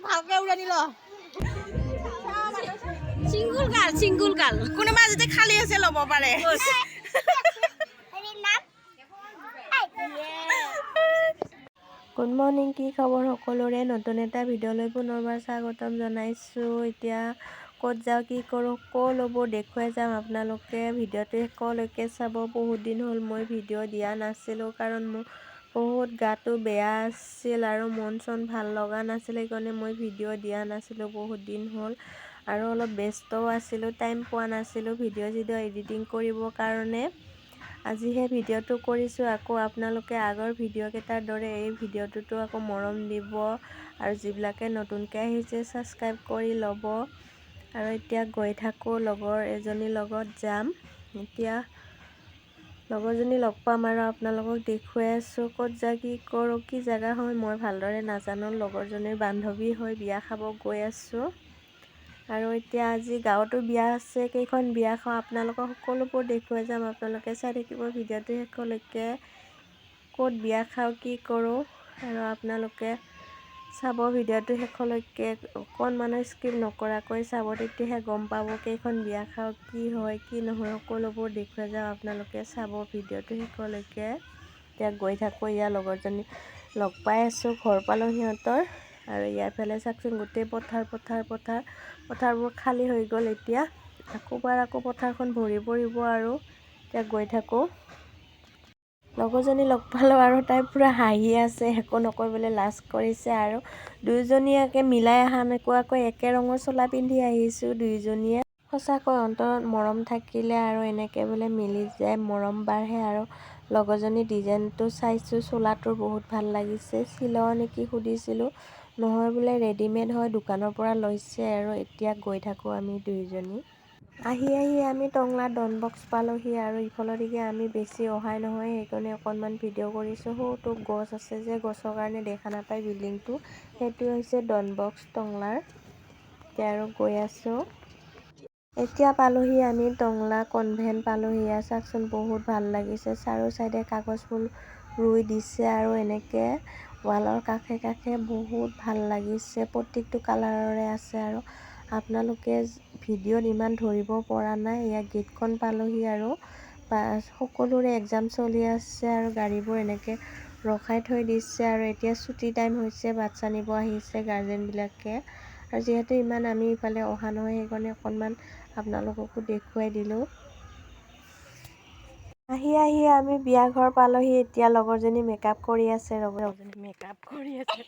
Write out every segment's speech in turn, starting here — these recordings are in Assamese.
ভালকে উৰণি ল। চিংগুল গাল, চিংগুল গাল। কোনোবা যদি খালী আছে, ল'ব পাৰে। হেৰি নাম। গুড মৰ্ণিং, কি খবৰ সকলোৰে? নতুন এটা ভিডিঅ'লৈ পুনৰবাৰ স্বাগতম জনাইছোঁ। এতিয়া ক'ত যাওঁ, কি কৰোঁ, সকলোবোৰ দেখুৱাই যাম। আপোনালোকে ভিডিঅ'টো শেষলৈকে চাব। বহুত দিন হ'ল মই ভিডিঅ' দিয়া নাছিলোঁ, কাৰণ মোৰ বহুত গাটো বেয়া আছিল আৰু মন চন ভাল লগা নাছিল। সেইকাৰণে মই ভিডিঅ' দিয়া নাছিলোঁ বহুত দিন হ'ল আৰু অলপ ব্যস্তও আছিলোঁ, টাইম পোৱা নাছিলোঁ ভিডিঅ' চিডিঅ' এডিটিং কৰিবৰ কাৰণে। আজিহে ভিডিঅ'টো কৰিছোঁ। আকৌ আপোনালোকে আগৰ ভিডিঅ'কেইটাৰ দৰে এই ভিডিঅ'টোতো আকৌ মৰম দিব আৰু যিবিলাকে নতুনকৈ আহিছে, ছাবস্ক্ৰাইব কৰি ল'ব। আৰু এতিয়া গৈ থাকোঁ, লগৰ এজনীৰ লগত যাম। এতিয়া লগৰজনী লগ পাম আৰু আপোনালোকক দেখুৱাই আছোঁ ক'ত যাওঁ, কি কৰোঁ। কি জেগা হয় মই ভালদৰে নাজানো। লগৰজনীৰ বান্ধৱী হৈ বিয়া খাব গৈ আছোঁ। আৰু এতিয়া আজি গাঁৱতো বিয়া আছে। কেইখন বিয়া খাওঁ, আপোনালোকক সকলোবোৰ দেখুৱাই যাম। আপোনালোকে চাই থাকিব ভিডিঅ'টো শেষলৈকে, ক'ত বিয়া খাওঁ, কি কৰোঁ। আৰু আপোনালোকে চাব ভিডিঅ'টো শেষলৈকে, অকণমানো স্কিপ নকৰাকৈ চাব, তেতিয়াহে গম পাব কেইখন বিয়া খাওঁ, কি হয়, কি নহয়, সকলোবোৰ দেখুৱাই যাম। আপোনালোকে চাব ভিডিঅ'টো শেষলৈকে। এতিয়া গৈ থাকোঁ, ইয়াৰ লগৰজনী লগ পাই আছোঁ। ঘৰ পালোঁ সিহঁতৰ। আৰু ইয়াৰ ফালে চাওকচোন, গোটেই পথাৰ, পথাৰ, পথাৰ। পথাৰবোৰ খালী হৈ গ'ল। এতিয়া আকৌ বাৰ আকৌ পথাৰখন ভৰি পৰিব। আৰু এতিয়া গৈ থাকোঁ। লগৰজনী লগ পালোঁ আৰু তাই পূৰা হাঁহি আছে, একো নকয় লাজ কৰিছে। আৰু দুয়োজনীয়ে মিলাই অহা নোকোৱাকৈ একে ৰঙৰ চোলা পিন্ধি আহিছোঁ দুয়োজনীয়ে। সঁচাকৈ অন্তৰত মৰম থাকিলে আৰু এনেকৈ বোলে মিলি যায়, মৰম বাঢ়ে। আৰু লগৰজনী ডিজাইনটো চাইছোঁ চোলাটোৰ, বহুত ভাল লাগিছে। চিলোৱা নেকি সুধিছিলোঁ, নহয় বোলে, ৰেডিমেড হয়, দোকানৰ পৰা লৈছে। আৰু এতিয়া গৈ থাকোঁ আমি দুয়োজনী। আহি আহি আমি টংলা ডন বস্কো পালোহি। আৰু ইফালৰ দিগে আমি বেছি অহাই নহয়, সেইকাৰণে অকণমান ভিডিঅ' কৰিছোঁ। সৌটো গছ আছে যে, গছৰ কাৰণে দেখা নাপায় বিল্ডিংটো। সেইটো হৈছে ডন বস্কো টংলাৰ। এতিয়া আৰু গৈ আছোঁ। এতিয়া পালোহি আমি, টংলা কনভেণ্ট পালোহি। আৰু চাওকচোন, বহুত ভাল লাগিছে। চাৰিও চাইডে কাগজ ফুল ৰুই দিছে আৰু এনেকৈ ৱালৰ কাষে কাষে বহুত ভাল লাগিছে। প্ৰত্যেকটো কালাৰৰে আছে আৰু আপোনালোকে ভিডিঅ'ত ইমান ধৰিব পৰা নাই। ইয়াৰ গেটখন পালোহি। আৰু সকলোৰে এক্সাম চলি আছে আৰু গাড়ীবোৰ এনেকৈ ৰখাই থৈ দিছে। আৰু এতিয়া ছুটি টাইম হৈছে, বাচ্ছা নিব আহিছে গাৰ্জেনবিলাকে। আৰু যিহেতু ইমান আমি ইফালে অহা নহয়, সেইকাৰণে অকণমান আপোনালোককো দেখুৱাই দিলোঁ। আহি আহি আমি বিয়া ঘৰ পালোহি। এতিয়া লগৰজনী মেকআপ কৰি আছে, ৰ'ব। মেকআপ কৰি আছে।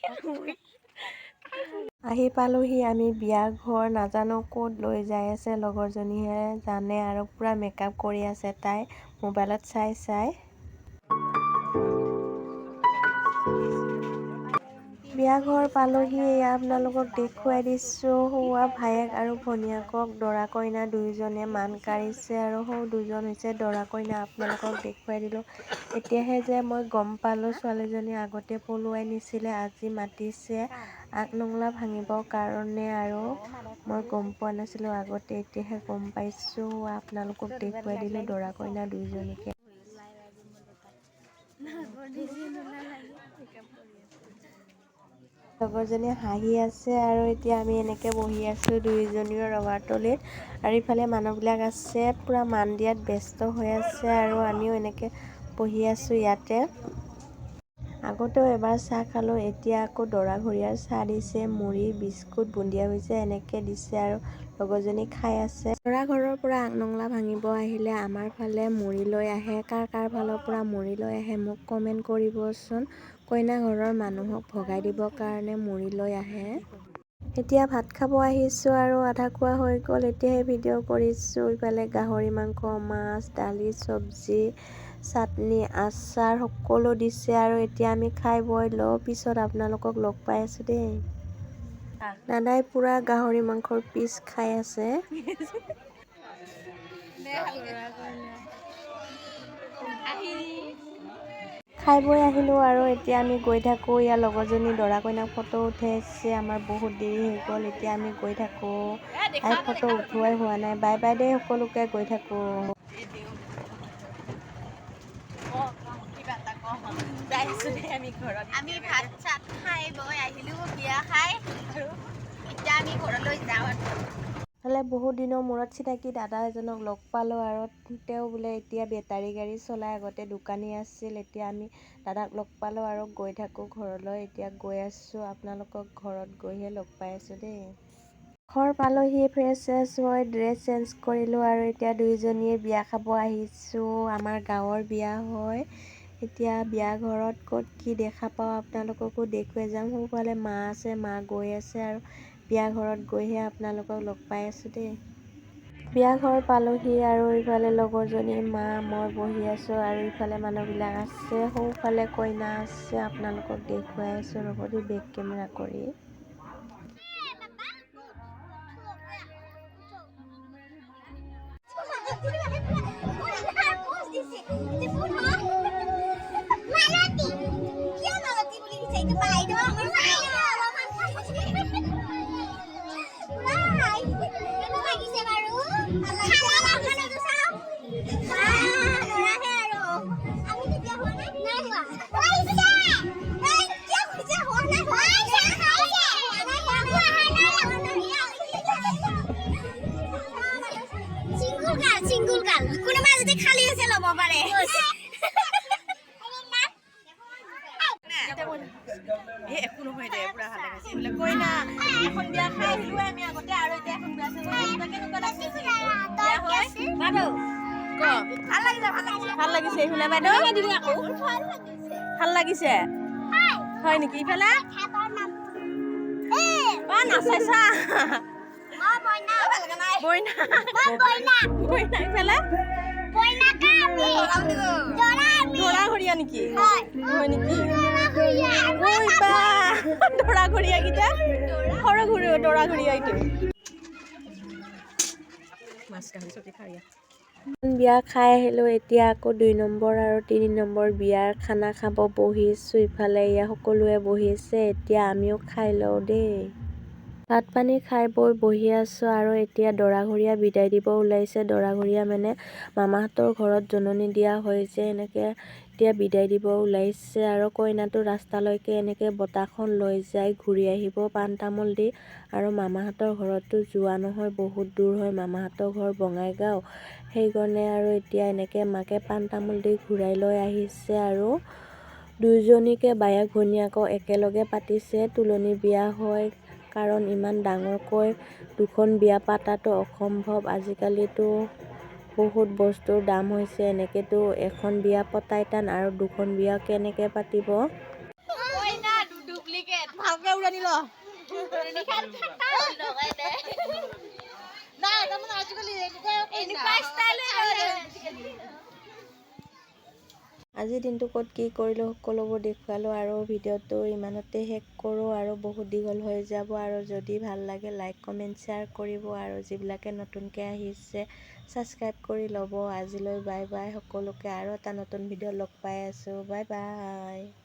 আহি পালোহি আমি বিয়া ঘৰ। নাজানো ক'ত লৈ যাই আছে, লগৰজনীহে জানে। আৰু পূৰা মেকআপ কৰি আছে তাই মোবাইলত চাই চাই। বিয়া ঘৰ পালোহি। এয়া আপোনালোকক দেখুৱাই দিছোঁ। সৌৱা ভায়েক আৰু ভনীয়েকক দৰা কইনা দুয়োজনে মান কাঢ়িছে আৰু সৌ দুজন হৈছে দৰা কইনা। আপোনালোকক দেখুৱাই দিলোঁ। এতিয়াহে যে মই গম পালোঁ, ছোৱালীজনী আগতে পলুৱাই নিছিলে, আজি মাতিছে আগনঙলা ভাঙিবৰ কাৰণে। আৰু মই গম পোৱা নাছিলোঁ আগতে, এতিয়াহে গম পাইছোঁ। আপোনালোকক দেখুৱাই দিলোঁ দৰা কইনা দুয়োজনীকে। লগৰজনীয়ে হাঁহি আছে। আৰু এতিয়া আমি এনেকৈ বহি আছোঁ দুয়োজনীও ৰভাৰ তলিত। আৰু ইফালে মানুহবিলাক আছে, পূৰা মান দিয়াত ব্যস্ত হৈ আছে। আৰু আমিও এনেকৈ বহি আছোঁ ইয়াতে। আগতেও এবাৰ চাহ খালোঁ, এতিয়া আকৌ দৰা ঘৰীয়াৰ চাহ দিছে। মুড়ি, বিস্কুট, বুন্দিয়া ভুজিয়া এনেকৈ দিছে আৰু লগৰজনী খাই আছে। দৰা ঘৰৰ পৰা আগনঙলা ভাঙিব আহিলে আমাৰ ফালে মুড়ি লৈ আহে। কাৰ কাৰ ফালৰ পৰা মুড়ি লৈ আহে, মোক কমেণ্ট কৰিবচোন। কইনা ঘৰৰ মানুহক ভগাই দিবৰ কাৰণে মুড়ি লৈ আহে। এতিয়া ভাত খাব আহিছোঁ আৰু আধা খোৱা হৈ গ'ল, এতিয়াহে ভিডিঅ' কৰিছোঁ। ইফালে গাহৰি মাংস, মাছ, দালি, চব্জি, চাটনি, আচাৰ সকলো দিছে। আৰু এতিয়া আমি খাই বৈ লওঁ, পিছত আপোনালোকক লগ পাই আছোঁ দেই। দাদাই পূৰা গাহৰি মাংসৰ পিচ খাই আছে। খাই বৈ আহিলোঁ আৰু এতিয়া আমি গৈ থাকোঁ। ইয়াৰ লগৰজনী দৰা কইনাক ফটো উঠাইছে। আমাৰ বহুত দেৰি হৈ গ'ল, এতিয়া আমি গৈ থাকোঁ। তাই ফটো উঠোৱাই হোৱা নাই। বাই বাই দেই সকলোকে, গৈ থাকোঁ। আমি ভাত চাত খাই বৈ আহিলোঁ বিয়া খাই আৰু। এতিয়া আমি ঘৰলৈ যাওঁ। ইফালে বহুত দিনৰ মূৰত চিনাকি দাদা এজনক লগ পালোঁ আৰু তেওঁ বোলে এতিয়া বেটাৰী গাড়ী চলাই, আগতে দোকানী আছিল। এতিয়া আমি দাদাক লগ পালোঁ আৰু গৈ থাকোঁ ঘৰলৈ। এতিয়া গৈ আছোঁ, আপোনালোকক ঘৰত গৈহে লগ পাই আছোঁ দেই। ঘৰ পালোহি, ফ্ৰেছ চেছ হৈ ড্ৰেছ চেঞ্জ কৰিলোঁ আৰু এতিয়া দুইজনীয়ে বিয়া খাব আহিছোঁ। আমাৰ গাঁৱৰ বিয়া হয়। এতিয়া বিয়া ঘৰত ক'ত কি দেখা পাওঁ, আপোনালোককো দেখুৱাই যাম। সোঁফালে মা আছে, মা গৈ আছে আৰু বিয়া ঘৰত গৈহে আপোনালোকক লগ পাই আছোঁ দেই। বিয়া ঘৰ পালোহি আৰু ইফালে লগৰজনী, মা, মই বহি আছোঁ আৰু ইফালে মানুহবিলাক আছে, সোঁফালে কইনা আছে। আপোনালোকক দেখুৱাই আছোঁ, ৰ'ব দেই, বেক কেমেৰা কৰি। মালতী কিয় মালতী বুলি দিছে এইটো? বাইদেউ, আমাৰ বাইদেউ অলপমান পুৰা কেনেকুৱা লাগিছে বাৰু? খানাটো চাওঁ, ল'ৰাহে আৰু আমি তেতিয়া হোৱা নাই, নাই হোৱা। হৈছে, এই কিয় হৈছে? হোৱা নাই, হৈছে, হৈছে, হোৱা নাই, হোৱা নাই, হোৱা নাই। চিংগুল গাল, চিংগুল গাল। কোনোবা যদি খালী আছে, ল'ব পাৰে। এই একো নহয় দে, পুৰা ভাল লাগিছে। এইবিলাক কইনা এখন বিয়া খাই আহিলো আমি আগতে আৰু এতিয়া এখন বিয়া আছে। কেনেকুৱা লাগিছে বিয়া হৈ বাইদেউ? ক। ভাল লাগিছে, ভাল লাগিছে, ভাল লাগিছে। এইফালে বাইদেউ, ভাল লাগিছে হয় নেকি? ইফালে অ নাচাইছা। Bruyne, Bruyne. ইফালে দৰা ঘৰীয়া নেকি? হয় নেকি? ঐ বা, দৰা ঘৰীয়া কেইটা, সৰু ঘূৰি দৰা ঘৰীয়া এইটো। মাছ গাহৰি চব্জি খাৰিয়া। বিয়া খাই আহিলোঁ, এতিয়া আকৌ 2 নম্বৰ আৰু 3 নম্বৰ বিয়াৰ খানা খাব বহিছোঁ। ইফালে এয়া সকলোৱে বহিছে, এতিয়া আমিও খাই লওঁ দেই। ভাত পানী খাই বৈ বহি আছোঁ আৰু এতিয়া দৰাঘৰীয়া বিদায় দিব ওলাইছে। দৰাঘৰীয়া মানে মামাহঁতৰ ঘৰত জোৰণি দিয়া হয় যে, এনেকৈ এতিয়া বিদায় দিব ওলাইছে আৰু কইনাটো ৰাস্তালৈকে এনেকৈ বতাখন লৈ যায়, ঘূৰি আহিব পাণ তামোল দি। আৰু মামাহঁতৰ ঘৰতো যোৱা নহয়, বহুত দূৰ হয়, মামাহঁতৰ ঘৰ বঙাইগাঁও। সেইকাৰণে আৰু এতিয়া এনেকৈ মাকে পাণ তামোল দি ঘূৰাই লৈ আহিছে আৰু দুয়োজনীকে বায়েক ভনীয়েকক একেলগে পাতিছে। তোলনি বিয়া হয়, কাৰণ ইমান ডাঙৰকৈ দুখন বিয়া পাতাটো অসম্ভৱ। আজিকালিতো বহুত বস্তুৰ দাম হৈছে, এনেকৈতো এখন বিয়া পতাই টান আৰু দুখন বিয়া কেনেকৈ পাতিব? ভালকে উৰণি ল। নাই, তাৰমানে আজিকালি এনেকুৱা ষ্টাইল। আজিৰ দিনটো ক'ত কি কৰিলোঁ, সকলোবোৰ দেখুৱালোঁ আৰু ভিডিঅ'টো ইমানতে শেষ কৰোঁ আৰু বহুত দীঘল হৈ যাব। আৰু যদি ভাল লাগে, লাইক, কমেণ্ট, শ্বেয়াৰ কৰিব আৰু যিবিলাকে নতুনকৈ আহিছে, ছাবস্ক্ৰাইব কৰি ল'ব। আজিলৈ বাই বাই সকলোকে আৰু এটা নতুন ভিডিঅ' লগ পাই আছোঁ। Bye bye.